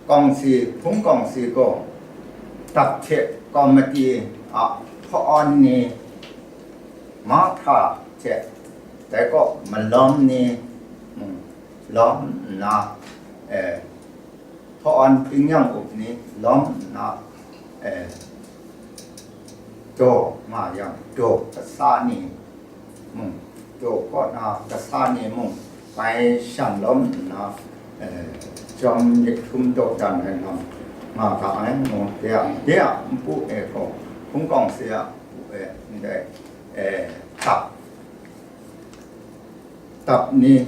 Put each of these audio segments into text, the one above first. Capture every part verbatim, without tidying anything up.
Kawngsi, hpung kawngsi gaw dap hte komiti a hpawn ni, mahkra hte, dai kaw malawm ni, mm, lawm nna, eh, hpawn hpingyang up ni lawm nna, eh, daw nga yang, daw kasa ni mung, daw kaw na kasa ni mung, bai shan lawm nna, eh, chyawm myit hkrum dawdan ai lam nga ga ai, ngu, de a, de a npu e gaw, hpung kawngsi a npu e, ndai, eh, dap, dap ni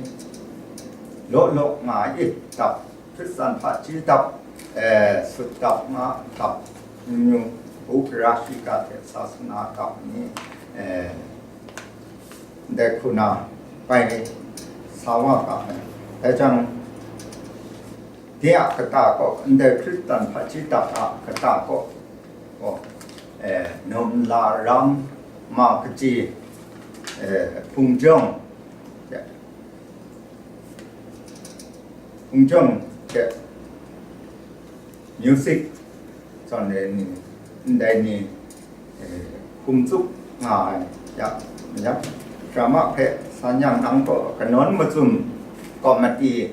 law law nga ai, dap, Hkristan hpaji dap, eh, sut dap nga, dap, nyu, bu gara shiga hte sasana dap ni, eh, ndai hku na bai sa wa ga ai. Dai jang, de a kata kaw, ndai Hkristan hpaji dap a kata kaw, kaw, eh, num la ram ma kaji, eh, hpung jawng, hpung jawng hte music zawn e ni, ndai ni, eh, hkum tsup nga ai, ya, ya, drama hpe san yang nang gaw kanawn mazum komiti,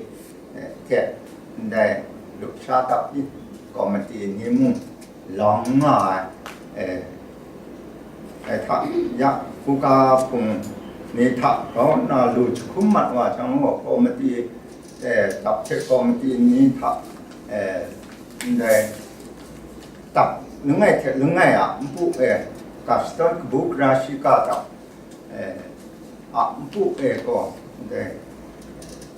eh, hte ndai lup sha dap komiti ni mung lawm nga ai, eh, ai hta, ya, hkuga hpung ni hta grau nna lu jahkum mat wa jang gaw, komiti, eh, dap hte komiti ni hta, eh, ndai dap langai hte langai a npu e ga shadawn kabu gara shiga dap, eh, a npu e gaw, ndai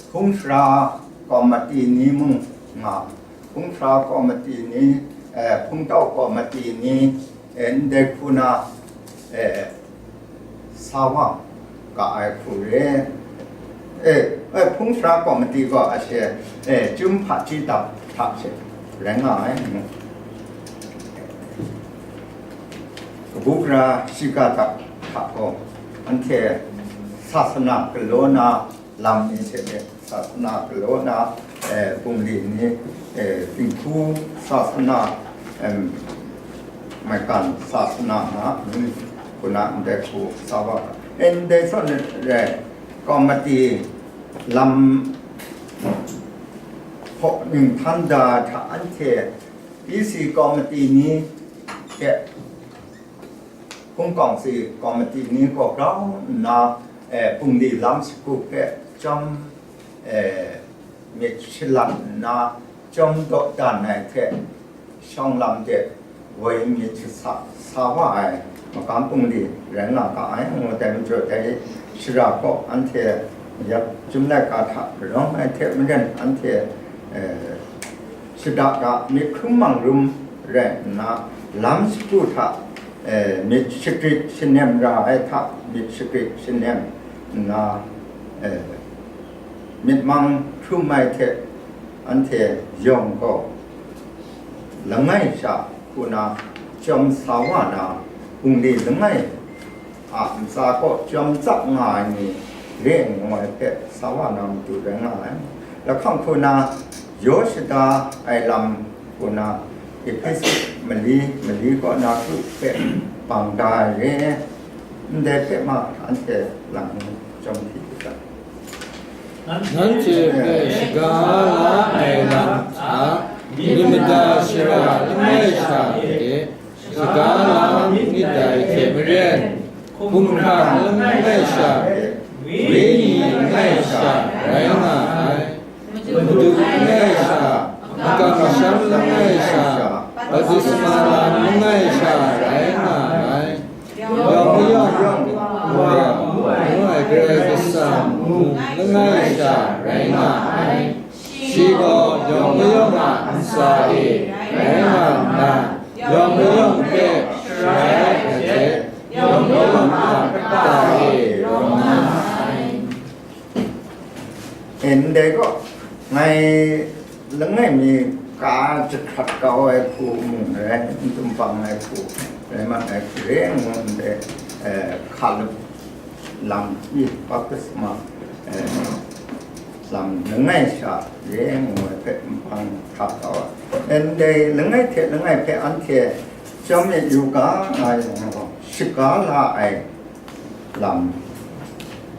hpung sara komiti ni mung nga, hpung sara komiti ni, eh, hpung tau komiti ni, eh, ndai hku na, eh, sa wa ga ai hku re. Eh, eh, hpung sara komiti gaw a she, eh, chyum hpaji dap hta she rai nga ai. Kabu gara shiga dap hta gaw, anhte sasana galaw na lam ni hte mung, sasana galaw na, eh, bungli ni, eh, dinghku sasana, em, maigan sasana nga, mm, hku na ndai hku sa wa ga. Eh, ndai zawn rai, komiti lam hpaw ninghtan da hta anhte B C komiti ni hte hpung kawngsi komiti ni gaw grau nna, eh, bungli lam shagu hpe chyawm, eh, myit shalat nna, chyawm dawdan ai hte, shawng lam de woi myit shasa sa wa ai magam bungli rai nga ga ai, ngu dai majaw, dai shara kaw anhte yak Chyum laika hta rawng ai hte maren, anhte, eh, shada da myit hkrum mang rum rai nna, lam shagu hta, eh, myit shagrit shanem ra ai hta myit shagrit shanem nna, eh, myit mang hkrum ai hte anhte yawng gaw langai sha hku na chyawm sa wa na, bungli langai a ntsa kaw chyawm tsap nga ai ni re ngu ai hpe sa wa na matu rai nga ai. Lahkawng hku na yaw shada ai lam hku na Ehpesu mali, mali kaw na kru hpe bang da ai re, ndai hpe ma anhte lang chyawm hti u ga. Nanhte hpe shaga la ai lam hta, myit mada shara langai sha de, shaga la myit dai hte maren, hkumhkrang langai sha, wenyi langai sha rai nga ai. Madu langai sha, makam masham langai sha, baptisma lam langai sha rai nga ai. Yawng mayawng, Wa, ngu ai Karai Kasang mung langai sha rai nga ai. Shi gaw yawng mayawng a ntsa e rai nga nna, yawng mayawng hpe sharai ai hte, yawng mayawng a kata e rawng nga ai. E, ndai gaw, ngai langai mi ka jahkrat kau ai hku mung rai, n tumpang ai hku rai mat ai hku re ngu ndai, eh, hkalup lam i baptisma, eh, lam langai sha re ngu ai hpe npang hta kau ai. Ndai langai hte langai hpe anhte chyawm myit yu ga nga yang gaw, shaga la ai lam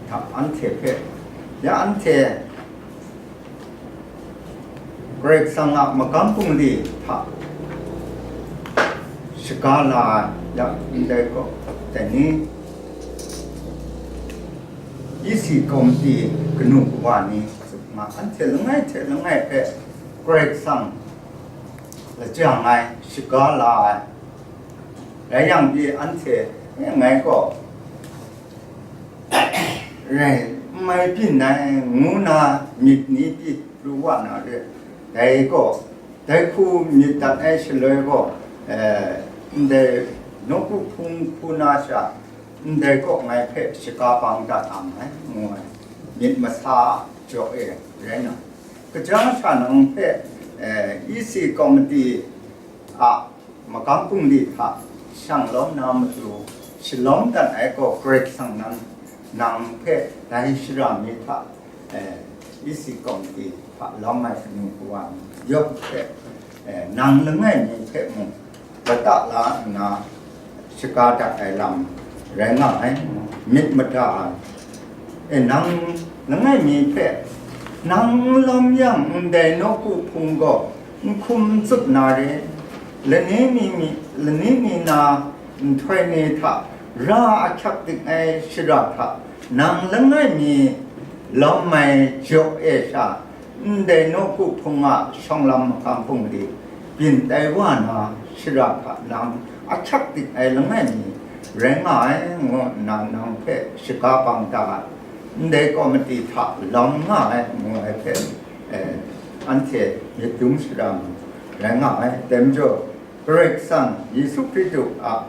hta anhte hpe, ya anhte Karai Kasang a magam bungli hta shaga la ai, ya ndai gaw, dai ni, E C komiti kanu kawa ni, nga anhte langai hte langai hpe Karai Kasang lajang ai, shaga la ai. Rai yang pyi anhte, eh, ngai gaw rai n mai byin ai ngu na myit ni pyi pru wa na re. Dai gaw, dai hku myit dat ai shaloi gaw, eh, ndai nawku hpung hku na sha, ndai kaw ngai hpe shaga bang dat ang ai, ngu ai, myit masa jaw e rai na, kaja sha nang hpe, eh, E C komiti a magam bungli hta shang lawm na matu, shalawm dat ai gaw Karai Kasang nan nang hpe dai shara mi hta, eh, E C komiti hta lawm ai kanu kawa ni yawng hte, eh, nang langai mi hpe mung lata la nna shaga dat ai lam rai nga ai, myit mada ai. E, nang langai mi hpe, nang lawm yang ndai nawku hpung gaw n hkum n tsup na re, lani ni, lani ni na nhtoi ni hta ra ahkyak dik ai shara hta nang langai mi lawm ai jaw e sha, ndai nawku hpung a shawng lam magam bungli byin tai wa na shara hta nang ahkyak dik ai langai mi rai nga ai, ngu nna nang hpe shaga bang da ai. Ndai komiti hta lawm nga ai, ngu ai hpe, eh, anhte myit dum shada mu rai nga ai. Dai majaw, Karai Kasang Yesu Hkristu a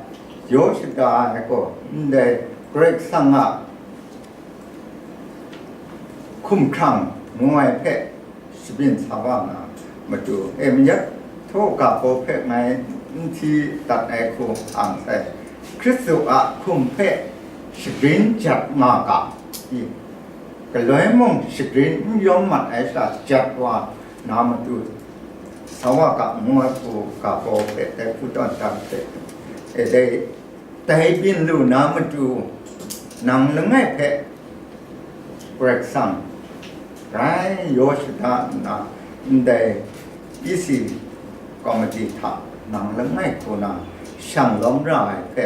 yaw shada ai gaw, ndai Karai Kasang a hkumhkrang ngu ai hpe shabyin sa wa na matu, e mayat htaw ga baw hpe ngai n hti dat ai hku ang sai, Hkristu a hkum hpe shagrin jat nga ga i, galoi mung shagrin n yawm mat ai sha jat wa na matu, sa wa ga ngu ai hku ga baw hpe dai hku tawn dan hte, e dai, dai byin lu na matu, nang langai hpe Karai Kasang grai yaw shada nna, ndai E C komiti hta nang langai hku na shang lawm ra ai hpe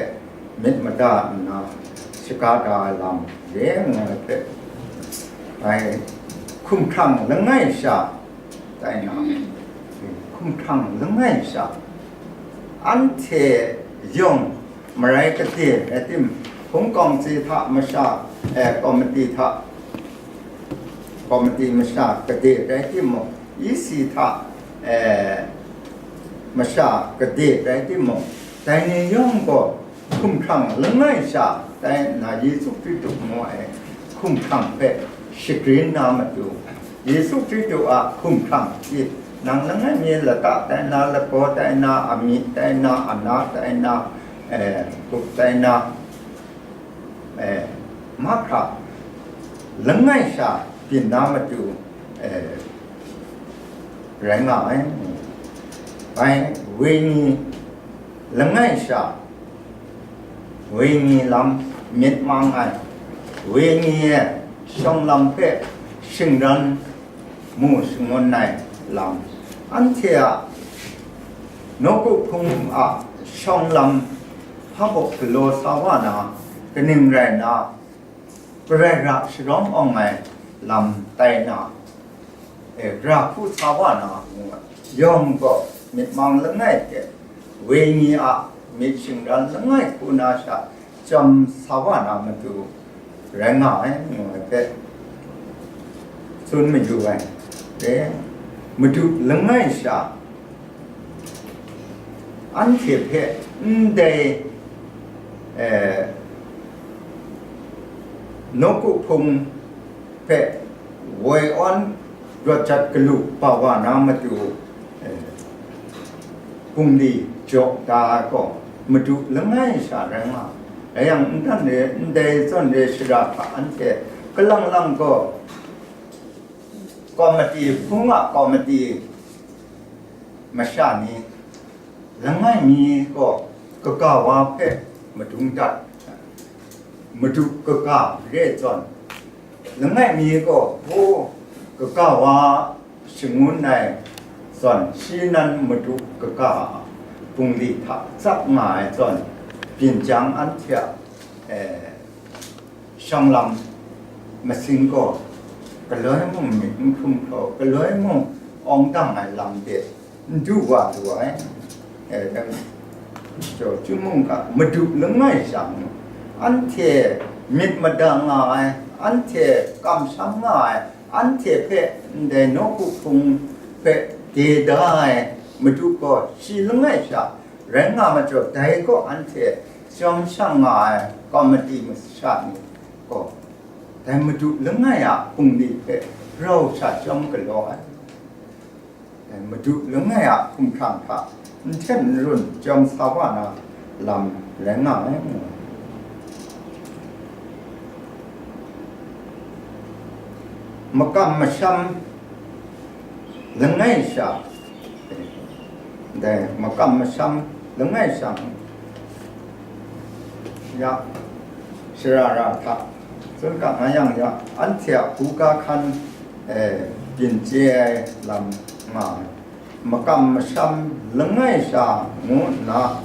myit mada nna shaga da ai lam re ngu ai hpe, ngai hkumhkrang langai sha tai na, hkumhkrang langai sha, anhte yawng marai gade rai tim, hpung kawngsi hta masha, eh, komiti hta, komiti masha gade rai timung, E C hta, eh, masha gade rai timung, dai ni yawng gaw hkumhkrang langai sha tai nna Yesu Hkristu ngu ai hkumhkrang hpe shagrin na matu, Yesu Hkristu a hkumhkrang pyi, nang langai mi lata tai na, lagaw tai na, amyit tai na, ana tai na, eh, gup tai na, eh, mahkra langai sha byin na matu, eh, rai nga ai. Bai, wenyi langai sha, wenyi lam myit mang ai, wenyi e shawng lam hpe shingran mu shangun ai lam, anhte a nawku hpung a shawng lam hpa baw galaw sa wa na, kaning rai nna, Karai ra sharawng awng ai lam tai na, e, ra hku sa wa na, ngu ai. Yawng gaw myit mang langai hte, wenyi a myit shingran langai hku na sha, chyam sa wa na matu rai nga ai, ngu ai hpe tsun mayu ai. E, Madu langai sha, anhte hpe ndai, eh, nawku hpung hpe woi awn rawt jat galu ba wa na matu, eh, bungli jaw da ai gaw, Madu langai sha rai nga. Rai yang, ntan re, ndai zawn re shara hta anhte kalang lang gaw, Komiti, hpung a komiti masha ni, langai mi gaw kaga wa hpe madung dat, madu kaga re ai zawn, langai mi gaw, hpaw kaga wa shangun ai zawn, shi nan madu kaga a bungli hta tsap nga ai zawn, byin jang anhte a, eh, shawng lam masing gaw, galoi mung myit n hkrum hkraw, galoi mung awng dang ai lam de n du wa lu ai. Eh, dang, chyum mungga madu langai sha mung, anhte myit mada nga ai, anhte kamsham nga ai, anhte hpe ndai nawku hpung hpe de da ai madu gaw shi langai sha rai nga majaw, dai gaw anhte jawm shang nga ai komiti masha ni gaw, dai madu langai a bungli hpe rau sha chyawm galaw ai. Madu langai a hkumhkrang hta n hten n run jawm sa wa na lam rai nga ai. Makam masham langai sha, dai makam masham langai sha, ya, shara ra hta, tsun kang nga yang ya, anhte a hku ga hkan, eh, byin chye ai lam nga ai. Makam masham langai sha ngu nna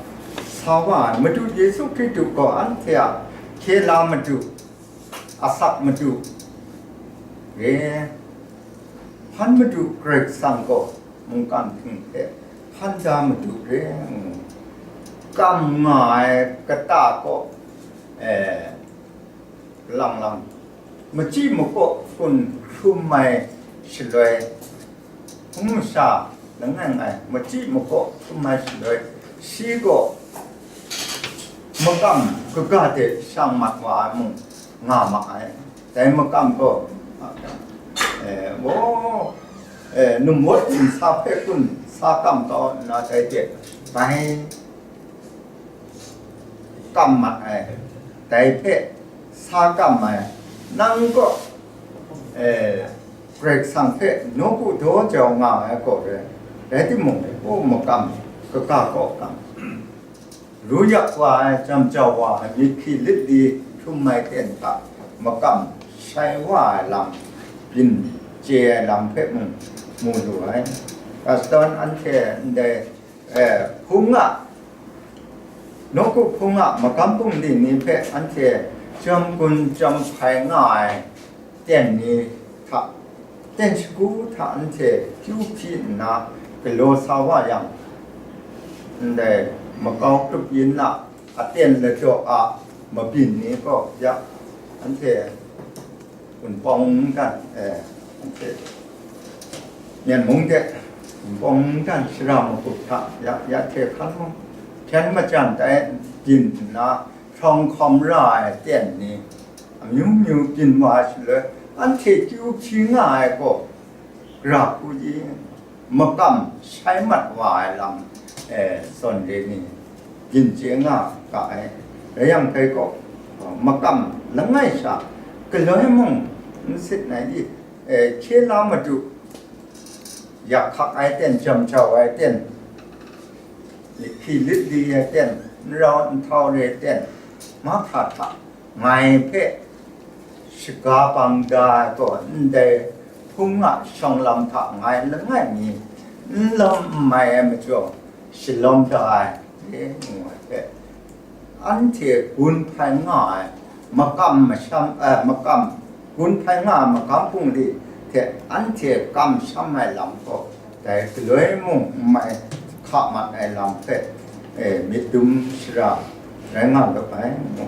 sa wa ai Madu Yesu Hkristu gaw anhte a hkye la Madu, asak Madu re, hpan Madu Karai Kasang gaw mungkan hping hte hpan da Madu re ngu, kam nga ai kata kaw, eh, lang lang, machyi makaw hkun hkrum ai shaloi, hpung masha langai ngai machyi makaw hkrum ai shaloi, shi gaw makam kaga de shang mat wa ai mung nga ma ai. Dai makam gaw, eh, wo, eh, numwat nsa hpe kun sa kam kau nna dai de, bai kam mat ai, dai hpe sa kam ai, nang gaw, eh, Karai Kasang hpe nawku daw jau nga ai gaw rai, rai timung, u makam, kaga kaw kam, ru yak wa ai, jam jau wa ai, myit hkri lit li hkrum ai ten hta makam shai wa ai lam, byin chye ai lam hpe mung mu lu ai. Kaston anhte ndai, eh, hpung a, nawku hpung a magam bungli ni hpe anhte chyawm gun chyawm hpai nga ai ten ni hta, ten shagu hta anhte kyu hpyi nna galaw sa wa yang, ndai makau grup yin a aten ladaw a mabyin ni gaw ya, anhte Wunpawng ntan, eh, anhte Myen mung de Wunpawng ntan shara magup hta ya, ya hte hkan mung, hpyen majan tai byin nna, hkrawng hkawm ra ai ten ni, amyu myu byin wa ai shaloi, anhte kyu hpyi nga ai gaw, gara hku di, makam shai mat wa ai lam, eh, zawn re ni, byin chye nga ga ai. Rai yang dai gaw, makam langai sha, galoi mung n sit nai di, eh, hkye la Madu, yak hkak ai ten, jam jau ai ten, hpyi lit li ai ten, n rau n htau re ai ten, mahkra hta, ngai hpe shaga bang da ai gaw, ndai hpung a shawng lam hta ngai langai mi n lawm n mai ai majaw, shalawm da ai, ngu ai hpe, anhte gun hpai nga ai makam masham, eh, makam, gun hpai nga ai magam bungli hte anhte kamsham ai lam gaw, dai galoi mung n mai hka mat ai lam hpe, eh, myit dum shara rai nga lawt ai, ngu.